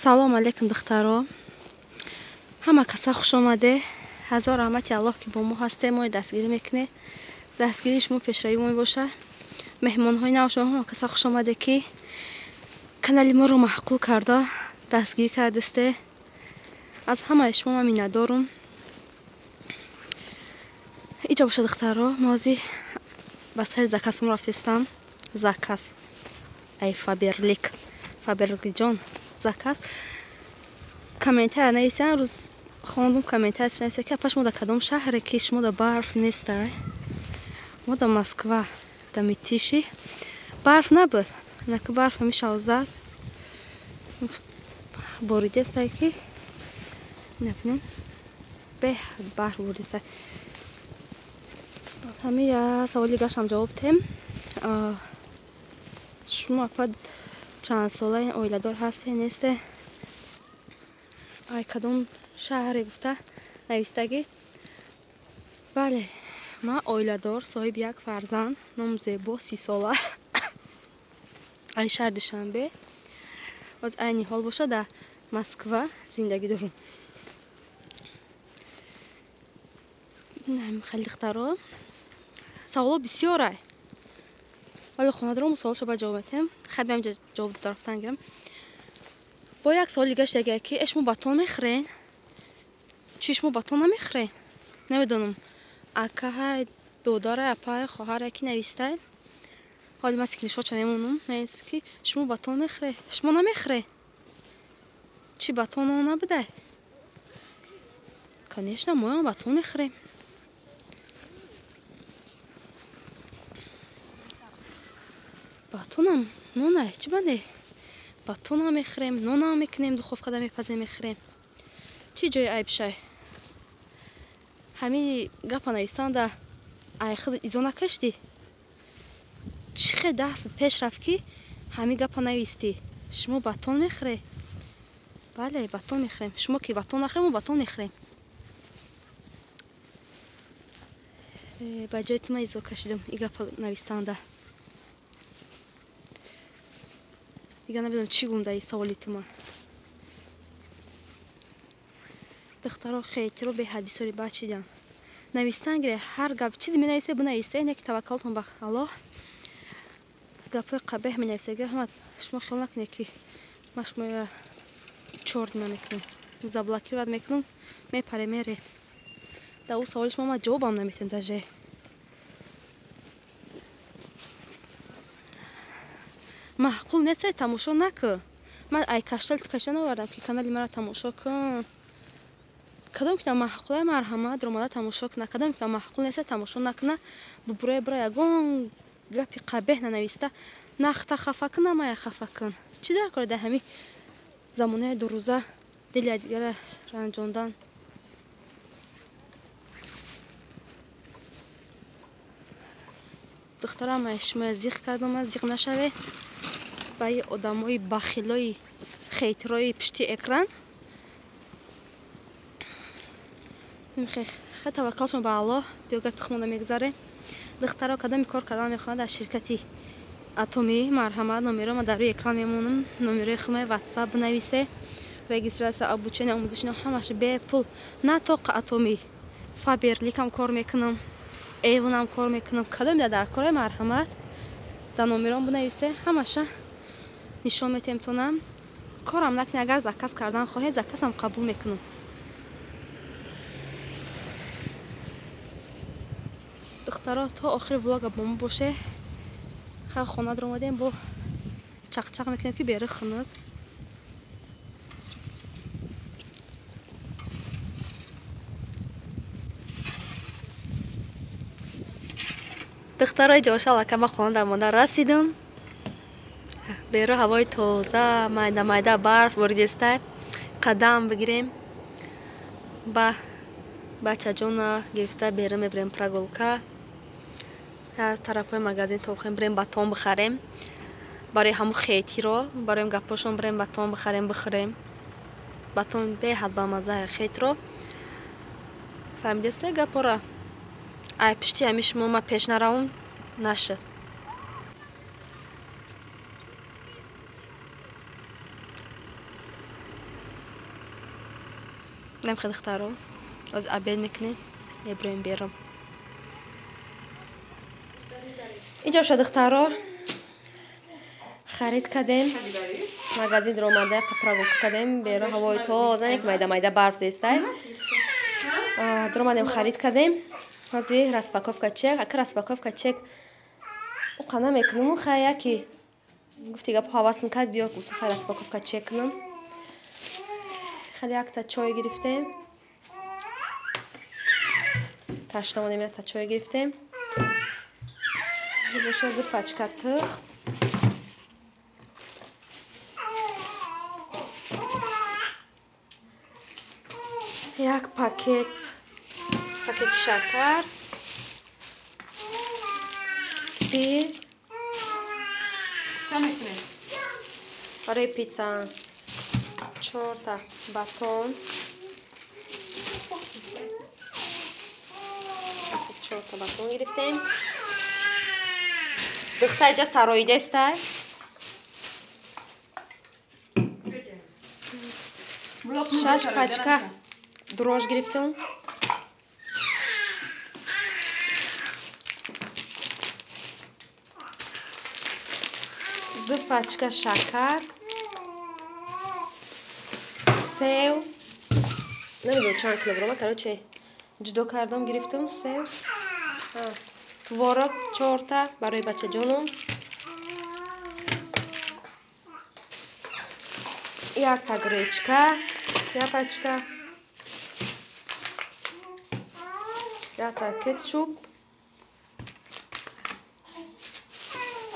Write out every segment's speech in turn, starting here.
Салом алейкум, духтаро. Ҳама каса хуш омаде. Ҳазор раҳмати Аллоҳ, ки бо мо ҳасте, мои дастгирӣ мекунед. Дастгирии шумо пешравии мо мебошад. Меҳмонҳои нав шумо ҳама каса хуш омаде, ки канали моро маъқул карда, дастгирӣ кардасте. Аз ҳамаи шумо ман миннатдорум. Иҷа боша, духтаро, мо ҳозир ба сари заказҳом рафтестам. Заказ. Ай Фаберлик. Фаберликҷон заказ. Комментария нависен, рӯз хондум комментария нависа, ки апа, шумо дар кадом шаҳре, ки шумо дар барф нестай? Мо дар Москва, дар Митиши барф набуд. Инаки барф ҳамишав зад. Боридестай, ки набинем. Беҳад барф боридестай. Ҳами я саволи гашам ҷавоб тем. Шумо, апа, чанд сола, оиладор ҳасте, несте? Ай кадом шаҳре гуфта навистагӣ. Бале, ман оиладор, соҳиби як фарзанд, ном Зебо, 30 сола. Ай шаҳри Душанбе. Боз айни ҳол боша дар Москва зиндагӣ дорум. Хеле, духтаро, саволо бисёрай. Вале хона дорам, саволшо ба ҷавоб метиҳем. Хай, биям ҷавоб дода рафтан гирам. Бо як савол дига шудагия, ки э, шумо батон мехӯрен? Чи, шумо батон намехӯрен? Намедонам. Акаҳай, додарай, апай, хоҳарай, ки навистай. Ҳоли ман скриншотша мемонам. Навис, ки шумо батон мехӯре? Шумо намехӯре? Чи, батон нон набудай? Конечно, моям батон мехӯрем. Батонам нонай, чӣ банде? Батонам мехӯрем, нонам мекунем, духовкада мепазем, мехӯрем. Чӣ ҷои айбшай? Ҳамин гапа нависанда ай худ изо накаштӣ? Чӣ хел даст пеш рафт, ки ҳамин гапа навистӣ? Шумо батон мехӯре? Бале, батон мехӯрем. Шумо ки батон нахӯрем, мо батон мехӯрем. Ба ҷои ту ман изо кашидам и гапа нависанда. Дига намедонам, чӣ гум дар саволи ту ман. Духтаро, хейтиро беҳад бисёри бад шиданд. Навистан гире, ҳар гап чизе менависе, бинависе, не ки таваккалтон ба Аллоҳ. Гапҳои қабеҳ менависеги ҳама, шумо хиёл накунед, ки ман шуморо чорт намекунам. Заблокировать мекунам, мепаре, мере. Дар ӯ саволи шумо ман ҷавобам наметиҳам даже. Маъқул нестай, тамошо накун. Ман ай каштал кашта навардам, ки канали маро тамошо кун. Кадом ки маъқулай, марҳамат, ромада тамошо куна. Кадом ки маъқул нестай, тамошо накуна. Бубурай, бура, ягон гапи қабеҳ нанависта, нахта хафа куна, мая хафа кун. Чӣ дар кора дар ҳамин замонаи дурӯза дили якдигара ранҷондан? Духтарам, ай шумоя зиқ кардам, зиқ нашавед ба и одамои бахилои хейтрои пишти экран. Хе, таваккалшон ба Аллоҳ. Биё, гапи худмонда мегузарем. Духтаро, кадоми кор кардан мехоҳад дар ширкати Атомӣ, марҳамат, номеро ма дар рӯи экран мемонам. Номерои худмаи ватсап бинависе. Регистрация, обучение, омӯзиши ҳамаш бепул. На тоқа Атомӣ, Фаберликам кор мекунам, Эйвонам кор мекунам. Кадоми дар кора, марҳамат, дар номером бинависе, ҳамаша нишон метиҳем тонам. Корам накунед, агар заказ кардан хоҳед, заказам қабул мекунам. Духтаро, то охири влога бо мо боше. Хай, хона даромадем, бо чақчақ мекунем, ки бери хунук. Духтарои ҷоша, аллакай ба хона даромада расидам. Беру ҳавои тоза, майда майда барф боридестай. Қадам бигирем, ба бачаҷона гирифта берун мебирем прогулка, тарафҳои магазин тохем, бирем батон бихарем барои ҳамун хейтиро, барои гапҳошон бирем батон бихарем, бихӯрем. Батон беҳад бамазза. Хейтро фаҳмидеста гапҳора? Ай пишти ҳами шумо ман пеш наравам, нашуд. Инам хеле духтаро. Оз обед мекунем, меброем берам. Инҷо шо духтаро харид кардем. Магазин омада прогулка кардем. Беро ҳавои тоза, як майда майда барф зестай. Даромадем, харид кардем. Ҳозир распаковка чек, ака распаковка чек уқа намекунам, хай яки гуфти гап ҳавасм кард, биё гуфт хай распаковка чек кунам. Хеле якта чой гирифтем. Ташна монем, якта чой гирифтем. Боша ду пачка тухм. Як пакет шакар, сир барои пицца, 4 батон, 4 батон гирифтем. Духтар иҷа сароидестай. 6 пачка дрожж гирифтем. Ду пачка шакар, сев, намедонам чанд килограмма, короче ҷудо кардам, гирифтам сев, творог 4 барои бачаҷонам, якта гречка, як пачка, якта кетчуп,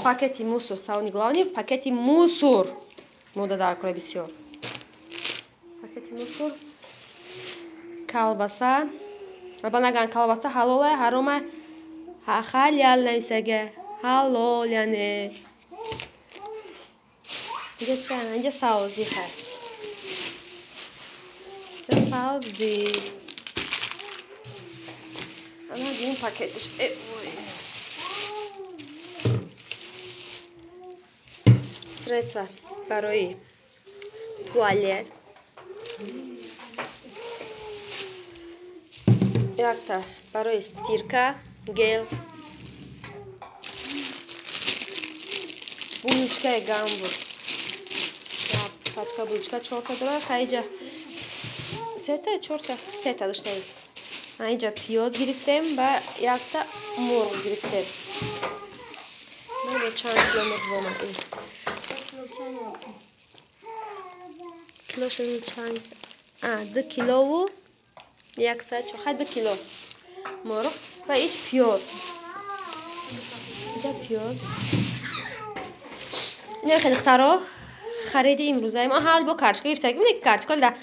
пакети мусор, самый главный пакети мусор. Мода дар кора бисёр. Пакети мусор, колбаса. Аба наган колбаса ҳалола, ҳарома, халал нависага. Ҳалол яъне. Инҷа чанд? Инҷа савзи хай. Инҷа савзи. Ана дин пакетиш. Ой. Средства барои туалет, якта барои стирка, гел, булочкаи гамбург, пачка булочка 4 дора, хайҷа сета, 4, сета доштаем. Инҷа пиёз гирифтем ва якта мурғ гирифтем. Намедонам чанд кило мурғ омад. Килош чанд? 2 килову 100, хай 2 кило мурғ ва иш пиёз. Инҷа пиёз. Ина хеле духтаро хариди имрӯзаи мо. Ҳал бо карчка гирифтагим, не карчка да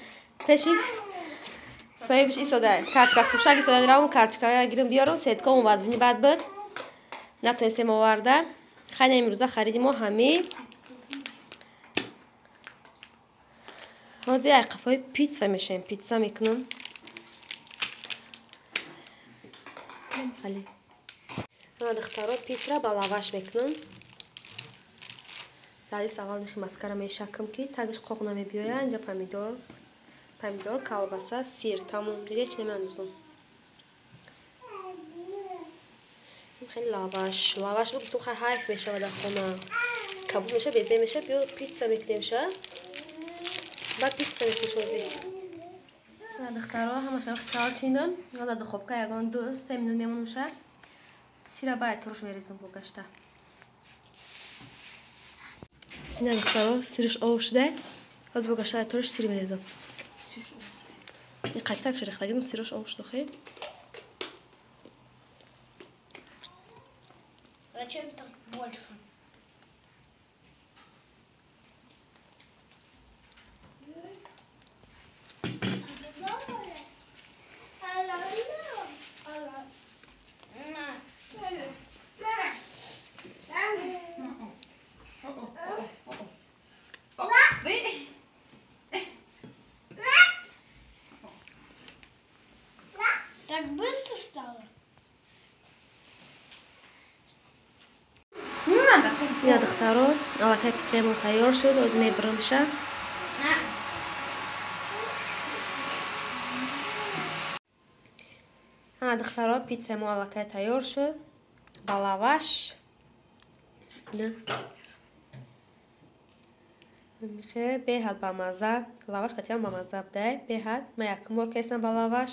пеши соҳибаш истода. Карчка фурӯшак истода, равм карчка гирим биёрам, сетка он вазбини бад буд. Натонистем оварда. Хайна имрӯза хариди мо ҳамин. Ҳозир айқафҳои питса мешавем. Питса мекунам. Хеле. Ана духтаро питсаро ба лаваш мекунам. Далис аввал мехи маскара мешакам, ки тагиш қоқ намебиёяд. Инҷа помидор, колбаса, сир, тамом. Дига ҳеч намеандозам. Хеле лаваш. Лаваш гуфтум хай ҳайф мешавад дар хона. Кабуд мешавад, безе мешавад. Биё питса мекунем ша. Баъд питса мекунем ҳозир. Духтаро ҳамаша чал чиндам. Дар духовка ягон 2-3 минут мемонам ша. Сира баъд туруш мерезам бо гашта. Ина духтаро сириш об шуда. Ҳозир бо гашта туруш сир мерезам. Ин қайтак ширехтагим сириш об шуда хел. Зачем там больше? Так быстро стало? Ина духтаро, аллакай питсаи мо тайёр шуд, ҳозир мебирамша. Мана, духтаро, пиццаи мо аллакай тайёр шуд ба лаваш. Ина. Михе беҳад бамаза, лаваш қатиам бамаза будай, беҳад. Ман якум бор кесам ба лаваш.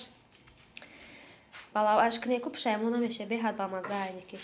Ба лаваш кунеку, пушаймон намеша, беҳад бамаза айники.